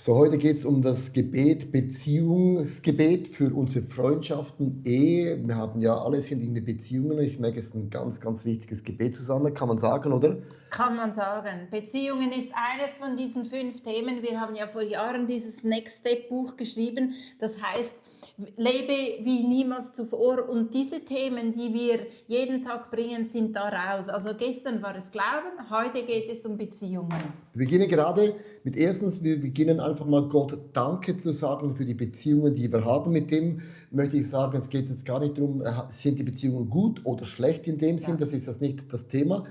So, heute geht es um das Gebet, Beziehungsgebet für unsere Freundschaften, Ehe. Wir haben ja alle sind in Beziehungen. Ich merke, es ist ein ganz, ganz wichtiges Gebet zusammen, kann man sagen, oder? Kann man sagen. Beziehungen ist eines von diesen 5 Themen. Wir haben ja vor Jahren dieses Next Step Buch geschrieben. Das heißt, lebe wie niemals zuvor. Und diese Themen, die wir jeden Tag bringen, sind da raus. Also gestern war es Glauben, heute geht es um Beziehungen. Wir beginnen gerade mit erstens, wir beginnen einfach mal Gott Danke zu sagen für die Beziehungen, die wir haben. Mit dem möchte ich sagen, es geht jetzt gar nicht darum, sind die Beziehungen gut oder schlecht in dem Sinn, Ja. das ist das nicht das Thema.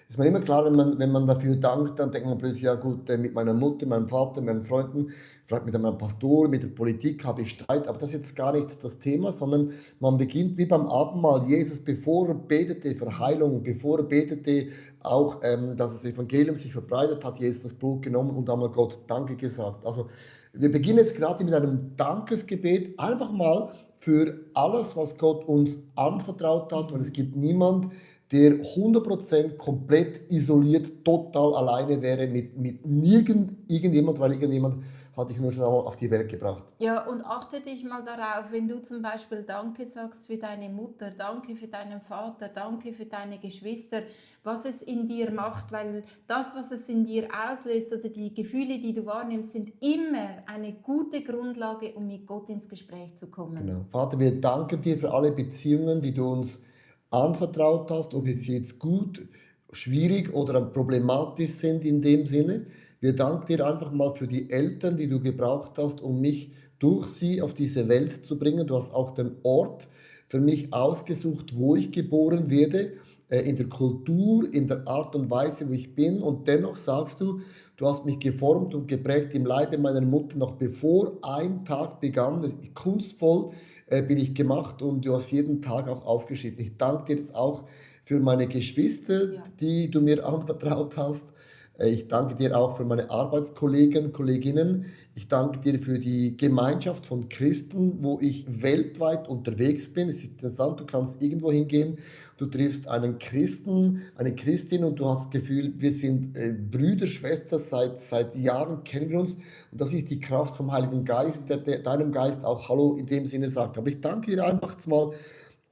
Ist mir immer klar, wenn man dafür dankt, dann denkt man plötzlich, ja gut, mit meiner Mutter, meinem Vater, meinen Freunden, vielleicht mit meinem Pastor, mit der Politik habe ich Streit, aber das ist jetzt gar nicht das Thema, sondern man beginnt wie beim Abendmahl. Jesus, bevor er betete für Heilung, bevor er betete auch, dass das Evangelium sich verbreitet, hat Jesus das Blut genommen und einmal Gott Danke gesagt. Also wir beginnen jetzt gerade mit einem Dankesgebet, einfach mal für alles, was Gott uns anvertraut hat. Und es gibt niemand, der 100% komplett isoliert, total alleine wäre mit irgendjemand, weil irgendjemand hat dich nur schon einmal auf die Welt gebracht. Ja, und achte dich mal darauf, wenn du zum Beispiel Danke sagst für deine Mutter, Danke für deinen Vater, Danke für deine Geschwister, was es in dir macht, weil das, was es in dir auslöst oder die Gefühle, die du wahrnimmst, sind immer eine gute Grundlage, um mit Gott ins Gespräch zu kommen. Genau. Vater, wir danken dir für alle Beziehungen, die du uns anvertraut hast, ob es jetzt gut, schwierig oder problematisch sind in dem Sinne. Wir danken dir einfach mal für die Eltern, die du gebraucht hast, um mich durch sie auf diese Welt zu bringen. Du hast auch den Ort für mich ausgesucht, wo ich geboren werde, in der Kultur, in der Art und Weise, wo ich bin. Und dennoch sagst du, du hast mich geformt und geprägt im Leibe meiner Mutter, noch bevor ein Tag begann. Kunstvoll bin ich gemacht und du hast jeden Tag auch aufgeschrieben. Ich danke dir jetzt auch für meine Geschwister, Ja. die du mir anvertraut hast. Ich danke dir auch für meine Arbeitskollegen, Kolleginnen. Ich danke dir für die Gemeinschaft von Christen, wo ich weltweit unterwegs bin. Es ist interessant, du kannst irgendwo hingehen, du triffst einen Christen, eine Christin und du hast das Gefühl, wir sind Brüder, Schwestern, seit Jahren kennen wir uns. Und das ist die Kraft vom Heiligen Geist, der deinem Geist auch Hallo in dem Sinne sagt. Aber ich danke dir einfach jetzt mal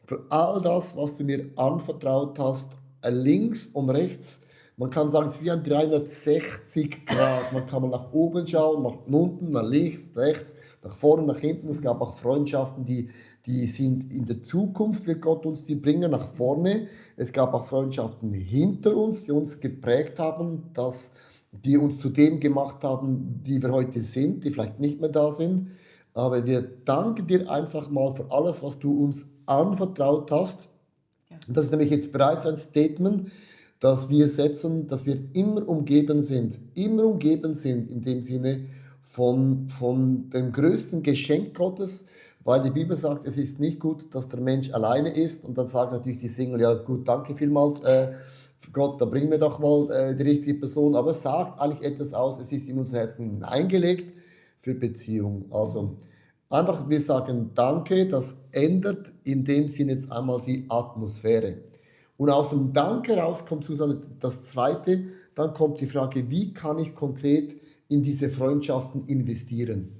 für all das, was du mir anvertraut hast, links und rechts. Man kann sagen, es ist wie ein 360 Grad. Man kann mal nach oben schauen, nach unten, nach links, rechts, nach vorne, nach hinten. Es gab auch Freundschaften, die sind in der Zukunft, wird Gott uns die bringen, nach vorne. Es gab auch Freundschaften hinter uns, die uns geprägt haben, die uns zu dem gemacht haben, die wir heute sind, die vielleicht nicht mehr da sind. Aber wir danken dir einfach mal für alles, was du uns anvertraut hast. Ja. Und das ist nämlich jetzt bereits ein Statement, das wir setzen, dass wir immer umgeben sind in dem Sinne von dem größten Geschenk Gottes, weil die Bibel sagt, es ist nicht gut, dass der Mensch alleine ist. Und dann sagen natürlich die Single, ja gut, danke vielmals, Gott, dann bring mir doch mal die richtige Person. Aber es sagt eigentlich etwas aus, es ist in unser Herzen hineingelegt für Beziehung. Also einfach, wir sagen Danke, das ändert in dem Sinne jetzt einmal die Atmosphäre. Und aus dem Danke raus kommt Susanne das Zweite, dann kommt die Frage, wie kann ich konkret in diese Freundschaften investieren?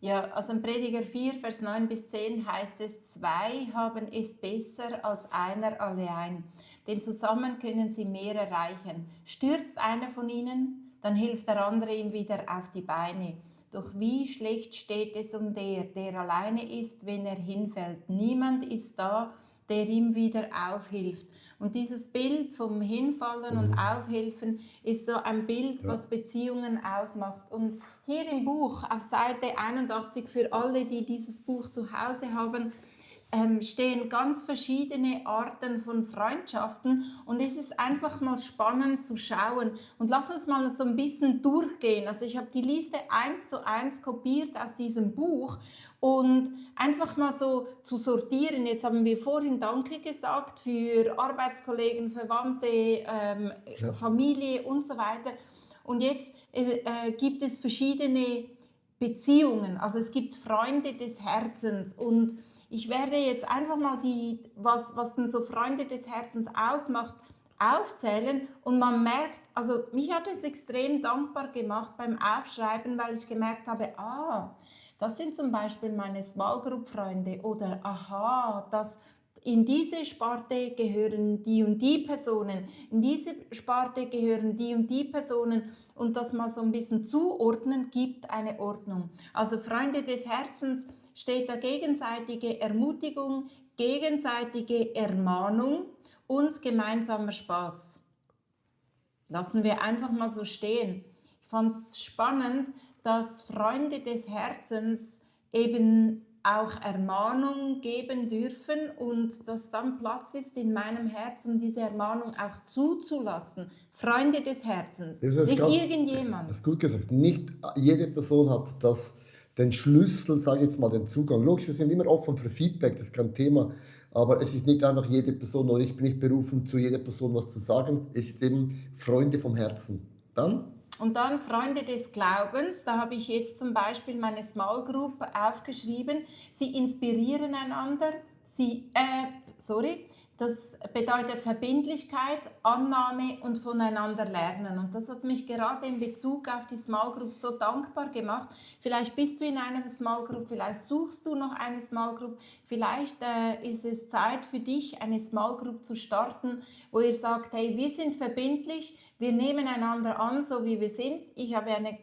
Ja, also im Prediger 4, Vers 9 bis 10 heißt es, zwei haben es besser als einer allein, denn zusammen können sie mehr erreichen. Stürzt einer von ihnen, dann hilft der andere ihm wieder auf die Beine. Doch wie schlecht steht es um der alleine ist, wenn er hinfällt. Niemand ist da, der ihm wieder aufhilft. Und dieses Bild vom Hinfallen und Aufhelfen ist so ein Bild, Ja. was Beziehungen ausmacht. Und hier im Buch auf Seite 81 für alle, die dieses Buch zu Hause haben, stehen ganz verschiedene Arten von Freundschaften und es ist einfach mal spannend zu schauen. Und lass uns mal so ein bisschen durchgehen. Also ich habe die Liste 1:1 kopiert aus diesem Buch und einfach mal so zu sortieren. Jetzt haben wir vorhin Danke gesagt für Arbeitskollegen, Verwandte, Ja. Familie und so weiter. Und jetzt gibt es verschiedene Beziehungen. Also es gibt Freunde des Herzens und ich werde jetzt einfach mal was denn so Freunde des Herzens ausmacht, aufzählen und man merkt, also mich hat es extrem dankbar gemacht beim Aufschreiben, weil ich gemerkt habe, das sind zum Beispiel meine Small Group Freunde oder aha, das in diese Sparte gehören die und die Personen, in diese Sparte gehören die und die Personen und das mal so ein bisschen zuordnen, gibt eine Ordnung. Also Freunde des Herzens steht da gegenseitige Ermutigung, gegenseitige Ermahnung und gemeinsamer Spaß. Lassen wir einfach mal so stehen. Ich fand es spannend, dass Freunde des Herzens eben auch Ermahnung geben dürfen und dass dann Platz ist in meinem Herz, um diese Ermahnung auch zuzulassen. Freunde des Herzens, Das ist nicht ganz, irgendjemand. das ist gut gesagt. Nicht jede Person hat den Schlüssel, sage ich jetzt mal, den Zugang. Logisch, wir sind immer offen für Feedback, das ist kein Thema. Aber es ist nicht einfach jede Person, oder ich bin nicht berufen, zu jeder Person was zu sagen. Es ist eben Freunde vom Herzen. Dann? Und dann Freunde des Glaubens, da habe ich jetzt zum Beispiel meine Small Group aufgeschrieben. Sie inspirieren einander, das bedeutet Verbindlichkeit, Annahme und voneinander lernen. Und das hat mich gerade in Bezug auf die Small Group so dankbar gemacht. Vielleicht bist du in einer Small Group, vielleicht suchst du noch eine Small Group, vielleicht ist es Zeit für dich, eine Small Group zu starten, wo ihr sagt, hey, wir sind verbindlich, wir nehmen einander an, so wie wir sind. Ich habe eine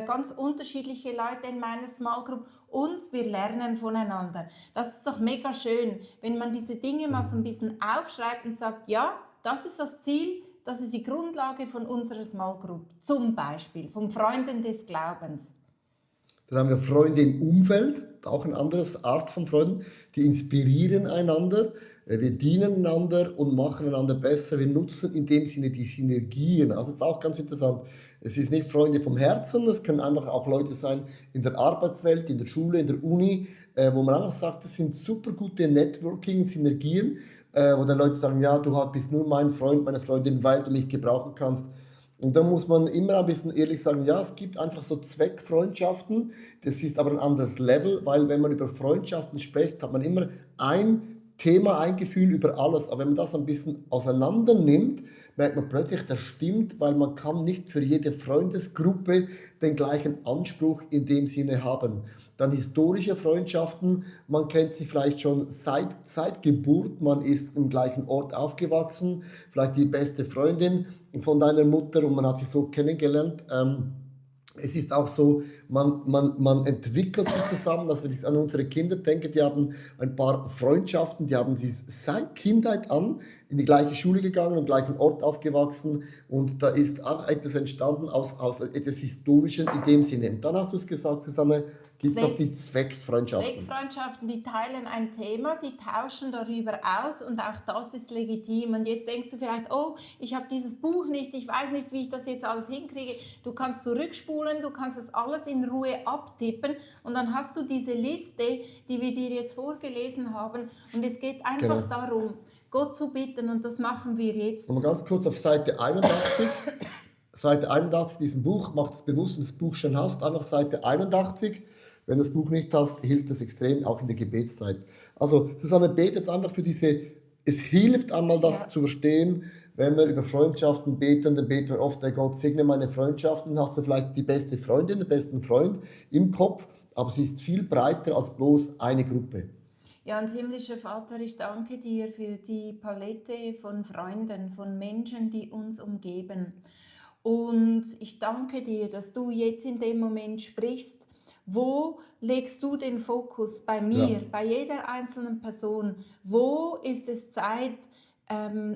ganz unterschiedliche Leute in meiner Small Group und wir lernen voneinander. Das ist doch mega schön, wenn man diese Dinge mal so ein bisschen aufschreibt und sagt, ja, das ist das Ziel, das ist die Grundlage von unserer Small Group, zum Beispiel von Freunden des Glaubens. Dann haben wir Freunde im Umfeld, auch eine andere Art von Freunden, die inspirieren einander, wir dienen einander und machen einander besser. Wir nutzen in dem Sinne die Synergien. Also das ist auch ganz interessant. Es ist nicht Freunde vom Herzen, es können einfach auch Leute sein in der Arbeitswelt, in der Schule, in der Uni, wo man einfach sagt, das sind super gute Networking-Synergien, wo dann Leute sagen, ja, du bist nur mein Freund, meine Freundin, weil du mich gebrauchen kannst. Und da muss man immer ein bisschen ehrlich sagen, ja, es gibt einfach so Zweckfreundschaften, das ist aber ein anderes Level, weil wenn man über Freundschaften spricht, hat man immer ein Thema, ein Gefühl über alles. Aber wenn man das ein bisschen auseinander nimmt, merkt man plötzlich, das stimmt, weil man kann nicht für jede Freundesgruppe den gleichen Anspruch in dem Sinne haben. Dann historische Freundschaften, man kennt sich vielleicht schon seit Geburt, man ist im gleichen Ort aufgewachsen, vielleicht die beste Freundin von deiner Mutter und man hat sich so kennengelernt. Es ist auch so, man entwickelt sich zusammen. Also wenn ich an unsere Kinder denke, die haben ein paar Freundschaften, die haben sie seit Kindheit an in die gleiche Schule gegangen, am gleichen Ort aufgewachsen und da ist auch etwas entstanden aus etwas Historischem in dem Sinne. Und dann hast du es gesagt, Susanne, gibt es noch die Zwecksfreundschaften. Zweckfreundschaften, die teilen ein Thema, die tauschen darüber aus und auch das ist legitim. Und jetzt denkst du vielleicht, oh, ich habe dieses Buch nicht, ich weiß nicht, wie ich das jetzt alles hinkriege. Du kannst zurückspulen, du kannst das alles in Ruhe abtippen und dann hast du diese Liste, die wir dir jetzt vorgelesen haben. Und es geht einfach darum, Gott zu bitten und das machen wir jetzt. Nochmal ganz kurz auf Seite 81. Seite 81 diesem Buch, mach das bewusst, wenn du das Buch schon hast, einfach Seite 81. Wenn du das Buch nicht hast, hilft das extrem, auch in der Gebetszeit. Also Susanne, bete jetzt einfach für es hilft einmal das zu verstehen, wenn wir über Freundschaften beten, dann beten wir oft, Gott segne meine Freundschaften, hast du vielleicht die beste Freundin, den besten Freund im Kopf, aber sie ist viel breiter als bloß eine Gruppe. Ja, und himmlischer Vater, ich danke dir für die Palette von Freunden, von Menschen, die uns umgeben. Und ich danke dir, dass du jetzt in dem Moment sprichst. Wo legst du den Fokus bei mir, bei jeder einzelnen Person? Wo ist es Zeit,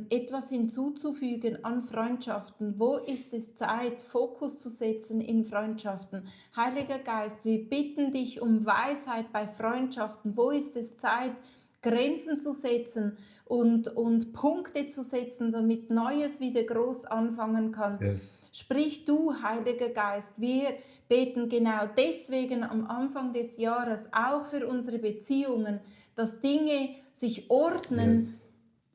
etwas hinzuzufügen an Freundschaften? Wo ist es Zeit, Fokus zu setzen in Freundschaften? Heiliger Geist, wir bitten dich um Weisheit bei Freundschaften. Wo ist es Zeit, Grenzen zu setzen und Punkte zu setzen, damit Neues wieder groß anfangen kann? Yes. Sprich du, Heiliger Geist, wir beten genau deswegen am Anfang des Jahres auch für unsere Beziehungen, dass Dinge sich ordnen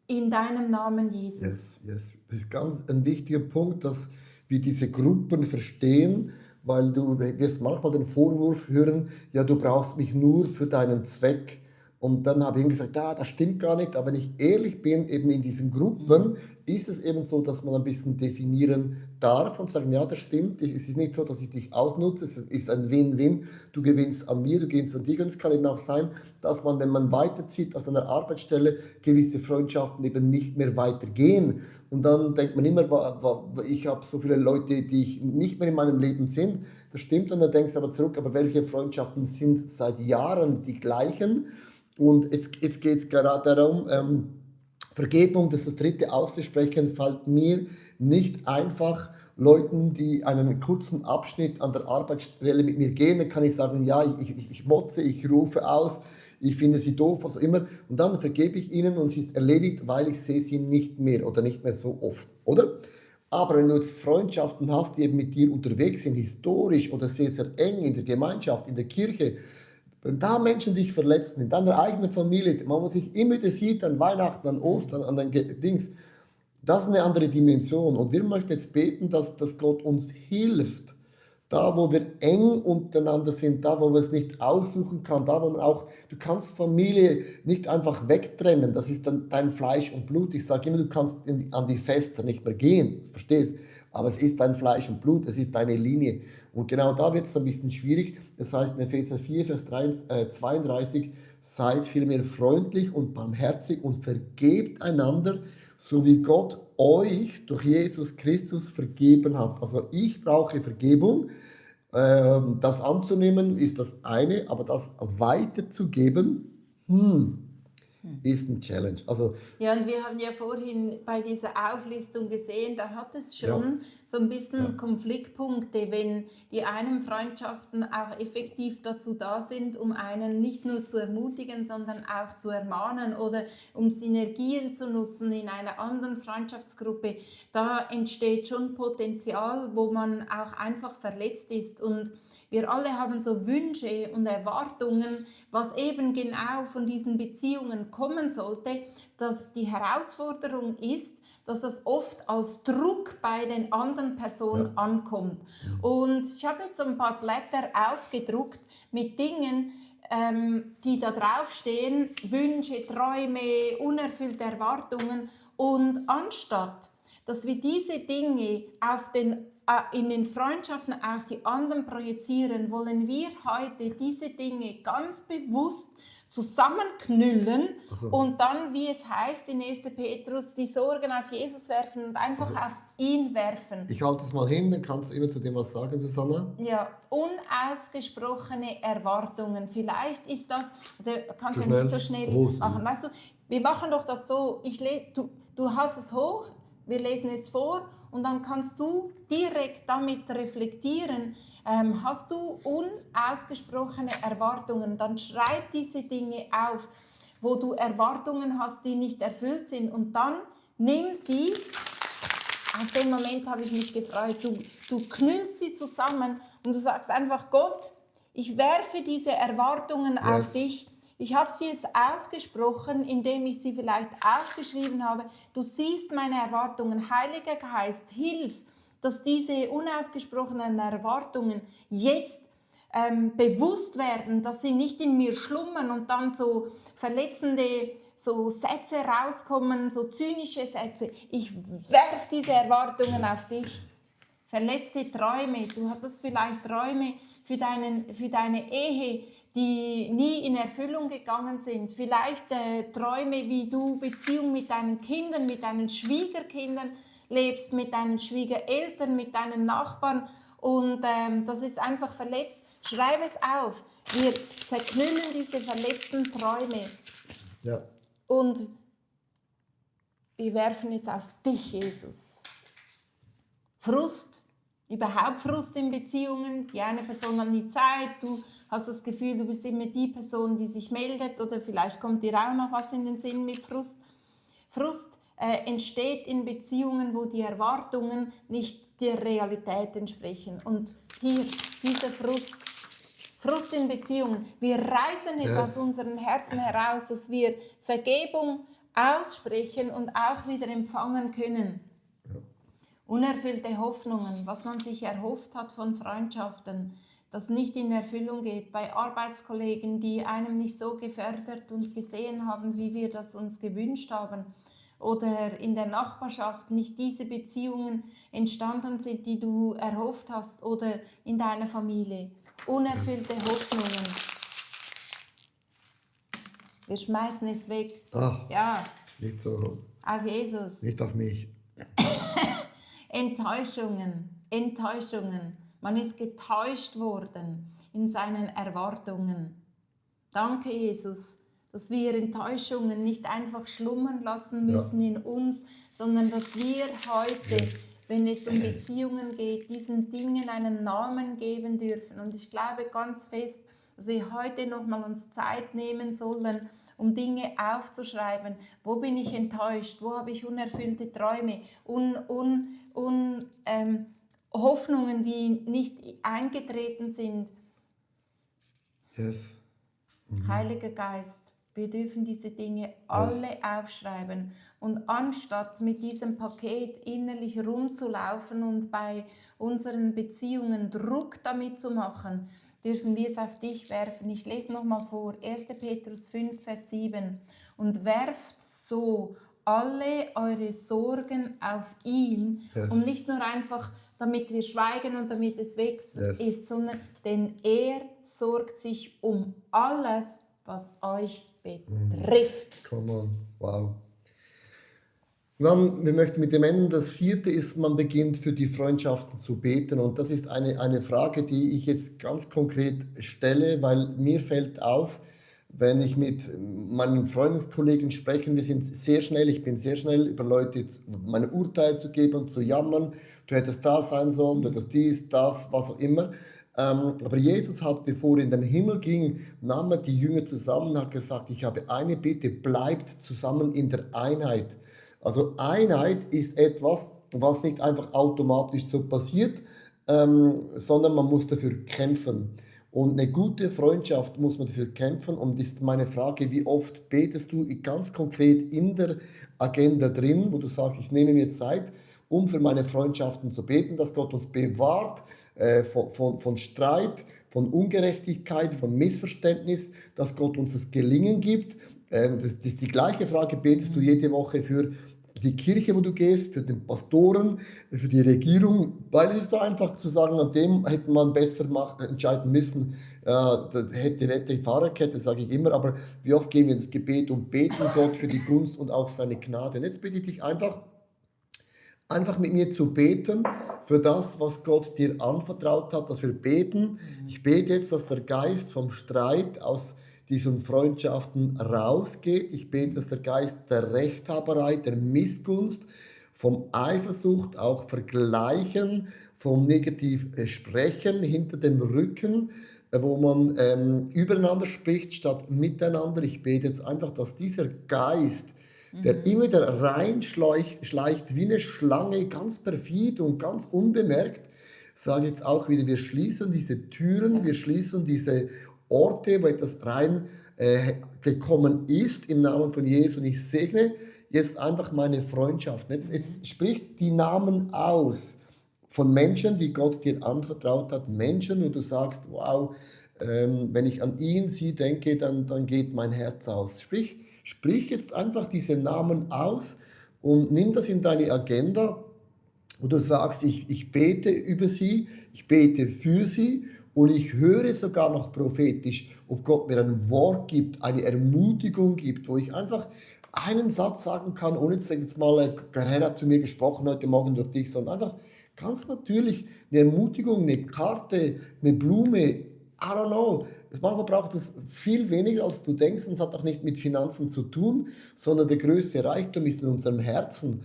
in deinem Namen, Jesus. Yes. Das ist ganz ein wichtiger Punkt, dass wir diese Gruppen verstehen, weil du wirst manchmal den Vorwurf hören, ja, du brauchst mich nur für deinen Zweck. Und dann habe ich ihm gesagt, ja, das stimmt gar nicht. Aber wenn ich ehrlich bin, eben in diesen Gruppen, ist es eben so, dass man ein bisschen definieren darf und sagen, ja, das stimmt. Es ist nicht so, dass ich dich ausnutze. Es ist ein Win-Win. Du gewinnst an mir, du gewinnst an dir. Und es kann eben auch sein, dass man, wenn man weiterzieht aus einer Arbeitsstelle, gewisse Freundschaften eben nicht mehr weitergehen. Und dann denkt man immer, ich habe so viele Leute, die ich nicht mehr in meinem Leben sind. Das stimmt. Und dann denkst du aber zurück, aber welche Freundschaften sind seit Jahren die gleichen? Und jetzt geht es gerade darum, Vergebung, das ist das dritte auszusprechen, fällt mir nicht einfach. Leuten, die einen kurzen Abschnitt an der Arbeitsstelle mit mir gehen, dann kann ich sagen, ja, ich motze, ich rufe aus, ich finde sie doof, was auch immer. Und dann vergebe ich ihnen und es ist erledigt, weil ich sehe sie nicht mehr oder nicht mehr so oft, oder? Aber wenn du jetzt Freundschaften hast, die eben mit dir unterwegs sind, historisch oder sehr, sehr eng in der Gemeinschaft, in der Kirche, wenn da Menschen dich verletzen, in deiner eigenen Familie, man sich immer wieder sieht an Weihnachten, an Ostern, an den Dings, das ist eine andere Dimension. Und wir möchten jetzt beten, dass Gott uns hilft, da wo wir eng untereinander sind, da wo wir es nicht aussuchen kann, da wo man auch, du kannst Familie nicht einfach wegtrennen, das ist dann dein Fleisch und Blut. Ich sage immer, du kannst an die Fester nicht mehr gehen, verstehst? Aber es ist dein Fleisch und Blut, es ist deine Linie. Und genau da wird es ein bisschen schwierig. Das heißt in Epheser 4, Vers 32, seid vielmehr freundlich und barmherzig und vergebt einander, so wie Gott euch durch Jesus Christus vergeben hat. Also ich brauche Vergebung. Das anzunehmen ist das eine, aber das weiterzugeben, ist ein Challenge. Also Ja, und wir haben ja vorhin bei dieser Auflistung gesehen, da hat es ja, schon so ein ja, bisschen Konfliktpunkte, wenn die einen Freundschaften auch effektiv dazu da sind, um einen nicht nur zu ermutigen, sondern auch zu ermahnen oder um Synergien zu nutzen in einer anderen Freundschaftsgruppe. Da entsteht schon Potenzial, wo man auch einfach verletzt ist. Und wir alle haben so Wünsche und Erwartungen, was eben genau von diesen Beziehungen kommen sollte, dass die Herausforderung ist, dass das oft als Druck bei den anderen Personen ja. ankommt. Und ich habe jetzt so ein paar Blätter ausgedruckt mit Dingen, die da draufstehen, Wünsche, Träume, unerfüllte Erwartungen. Und anstatt, dass wir diese Dinge in den Freundschaften auf die anderen projizieren, wollen wir heute diese Dinge ganz bewusst zusammenknüllen Also, und dann, wie es heißt in 1. Petrus, die Sorgen auf Jesus werfen und einfach auf ihn werfen. ich halte es mal hin, dann kannst du immer zu dem was sagen, Susanna. Ja, unausgesprochene Erwartungen. Vielleicht ist das, du kannst Zu ja nicht schnell. so schnell Oh, machen. Weißt du, wir machen doch das so, du hast es hoch, wir lesen es vor und dann kannst du direkt damit reflektieren, hast du unausgesprochene Erwartungen, dann schreib diese Dinge auf, wo du Erwartungen hast, die nicht erfüllt sind und dann nimm sie. Auf den Moment habe ich mich gefreut. Du knüllst sie zusammen und du sagst einfach, Gott, ich werfe diese Erwartungen auf yes. dich. Ich habe sie jetzt ausgesprochen, indem ich sie vielleicht aufgeschrieben habe. Du siehst meine Erwartungen. Heiliger Geist, hilf, dass diese unausgesprochenen Erwartungen jetzt bewusst werden, dass sie nicht in mir schlummern und dann so verletzende so Sätze rauskommen, so zynische Sätze. Ich werfe diese Erwartungen auf dich. Verletzte Träume. Du hattest vielleicht Träume für deine Ehe, die nie in Erfüllung gegangen sind. Vielleicht Träume, wie du Beziehung mit deinen Kindern, mit deinen Schwiegerkindern lebst, mit deinen Schwiegereltern, mit deinen Nachbarn. Und das ist einfach verletzt. Schreib es auf. Wir zerknüllen diese verletzten Träume. Ja. Und wir werfen es auf dich, Jesus. Frust, überhaupt Frust in Beziehungen. Die eine Person hat nie Zeit, du hast das Gefühl, du bist immer die Person, die sich meldet oder vielleicht kommt dir auch noch was in den Sinn mit Frust. Frust entsteht in Beziehungen, wo die Erwartungen nicht der Realität entsprechen. Und hier, dieser Frust in Beziehungen, wir reißen es aus unseren Herzen heraus, dass wir Vergebung aussprechen und auch wieder empfangen können. Ja. Unerfüllte Hoffnungen, was man sich erhofft hat von Freundschaften, das nicht in Erfüllung geht, bei Arbeitskollegen, die einem nicht so gefördert und gesehen haben, wie wir das uns gewünscht haben, oder in der Nachbarschaft nicht diese Beziehungen entstanden sind, die du erhofft hast, oder in deiner Familie. Unerfüllte Hoffnungen. Wir schmeißen es weg. Ja, Nicht so, auf Jesus. nicht auf mich. Enttäuschungen. Man ist getäuscht worden in seinen Erwartungen. Danke, Jesus, dass wir Enttäuschungen nicht einfach schlummern lassen müssen in uns, sondern dass wir heute, wenn es um Beziehungen geht, diesen Dingen einen Namen geben dürfen. Und ich glaube ganz fest, dass wir heute nochmal uns Zeit nehmen sollen, um Dinge aufzuschreiben. Wo bin ich enttäuscht? Wo habe ich unerfüllte Träume? Hoffnungen, die nicht eingetreten sind. Yes. Heiliger Geist, wir dürfen diese Dinge alle aufschreiben. Und anstatt mit diesem Paket innerlich rumzulaufen und bei unseren Beziehungen Druck damit zu machen, dürfen wir es auf dich werfen. Ich lese nochmal vor, 1. Petrus 5, Vers 7. Und werft so alle eure Sorgen auf ihn und nicht nur einfach, damit wir schweigen und damit es weg ist, sondern denn er sorgt sich um alles, was euch betrifft. Come on, wow. Dann, wir möchten mit dem enden. Das 4. ist, man beginnt für die Freundschaften zu beten. Und das ist eine Frage, die ich jetzt ganz konkret stelle, weil mir fällt auf, wenn ich mit meinen Freundeskollegen spreche, ich bin sehr schnell über Leute meine Urteile zu geben und zu jammern. Du hättest da sein sollen, du hättest dies, das, was auch immer. Aber Jesus hat, bevor er in den Himmel ging, nahm er die Jünger zusammen und hat gesagt, ich habe eine Bitte, bleibt zusammen in der Einheit. Also Einheit ist etwas, was nicht einfach automatisch so passiert, sondern man muss dafür kämpfen. Und eine gute Freundschaft muss man dafür kämpfen. Und das ist meine Frage, wie oft betest du ganz konkret in der Agenda drin, wo du sagst, ich nehme mir Zeit, um für meine Freundschaften zu beten, dass Gott uns bewahrt von Streit, von Ungerechtigkeit, von Missverständnis, dass Gott uns das Gelingen gibt. Das ist die gleiche Frage, betest du jede Woche für die Kirche, wo du gehst, für den Pastoren, für die Regierung, weil es ist so einfach zu sagen, an dem hätte man besser entscheiden müssen, das hätte Fahrerkette, sage ich immer, aber wie oft gehen wir ins Gebet und beten Gott für die Gunst und auch seine Gnade. Und jetzt bitte ich dich einfach mit mir zu beten für das, was Gott dir anvertraut hat, dass wir beten. Ich bete jetzt, dass der Geist vom Streit aus diesen Freundschaften rausgeht. Ich bete, dass der Geist der Rechthaberei, der Missgunst, vom Eifersucht, auch Vergleichen, vom negativen Sprechen hinter dem Rücken, wo man übereinander spricht statt miteinander. Ich bete jetzt einfach, dass dieser Geist, der immer wieder reinschleicht wie eine Schlange, ganz perfid und ganz unbemerkt, sage jetzt auch wieder, wir schließen diese Türen, wir schließen diese Orte, wo etwas reingekommen ist, im Namen von Jesus. Und ich segne jetzt einfach meine Freundschaften. Jetzt sprich die Namen aus von Menschen, die Gott dir anvertraut hat. Menschen, wo du sagst, wow, wenn ich an ihn, sie denke, dann geht mein Herz aus. Sprich jetzt einfach diese Namen aus und nimm das in deine Agenda, wo du sagst, ich bete über sie, ich bete für sie und ich höre sogar noch prophetisch, ob Gott mir ein Wort gibt, eine Ermutigung gibt, wo ich einfach einen Satz sagen kann, ohne jetzt mal, der Herr hat zu mir gesprochen heute Morgen durch dich, sondern einfach ganz natürlich eine Ermutigung, eine Karte, eine Blume, I don't know. Manchmal braucht es viel weniger, als du denkst, und es hat auch nicht mit Finanzen zu tun, sondern der größte Reichtum ist in unserem Herzen,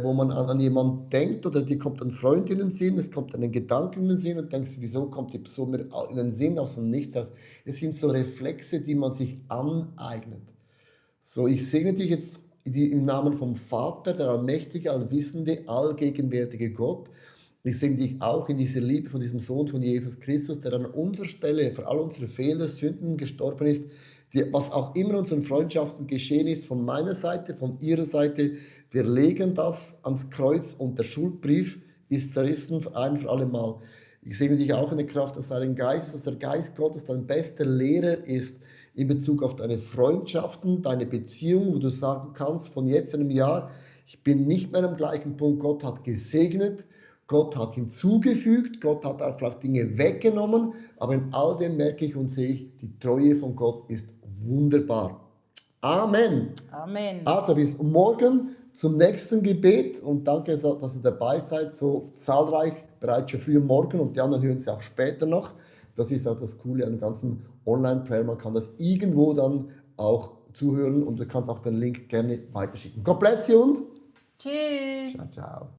wo man an jemanden denkt oder dir kommt ein Freund in den Sinn, es kommt einen Gedanken in den Sinn und denkst, wieso kommt die Person mir in den Sinn aus dem Nichts? Es sind so Reflexe, die man sich aneignet. So, ich segne dich jetzt im Namen vom Vater, der allmächtige, allwissende, allgegenwärtige Gott. Ich segne dich auch in dieser Liebe von diesem Sohn von Jesus Christus, der an unserer Stelle für all unsere Fehler, Sünden gestorben ist, was auch immer in unseren Freundschaften geschehen ist, von meiner Seite, von ihrer Seite. Wir legen das ans Kreuz und der Schuldbrief ist zerrissen ein für alle Mal. Ich segne dich auch in der Kraft des Heiligen Geistes, dass der Geist Gottes dein bester Lehrer ist in Bezug auf deine Freundschaften, deine Beziehungen, wo du sagen kannst, von jetzt einem Jahr, ich bin nicht mehr am gleichen Punkt. Gott hat gesegnet, Gott hat hinzugefügt, Gott hat auch vielleicht Dinge weggenommen, aber in all dem merke ich und sehe ich, die Treue von Gott ist wunderbar. Amen. Amen. Also bis morgen zum nächsten Gebet und danke, dass ihr dabei seid, so zahlreich, bereits schon früh am Morgen und die anderen hören es auch später noch. Das ist auch das Coole an dem ganzen Online-Prayer, man kann das irgendwo dann auch zuhören und du kannst auch den Link gerne weiterschicken. God bless you und Tschüss. ciao, ciao.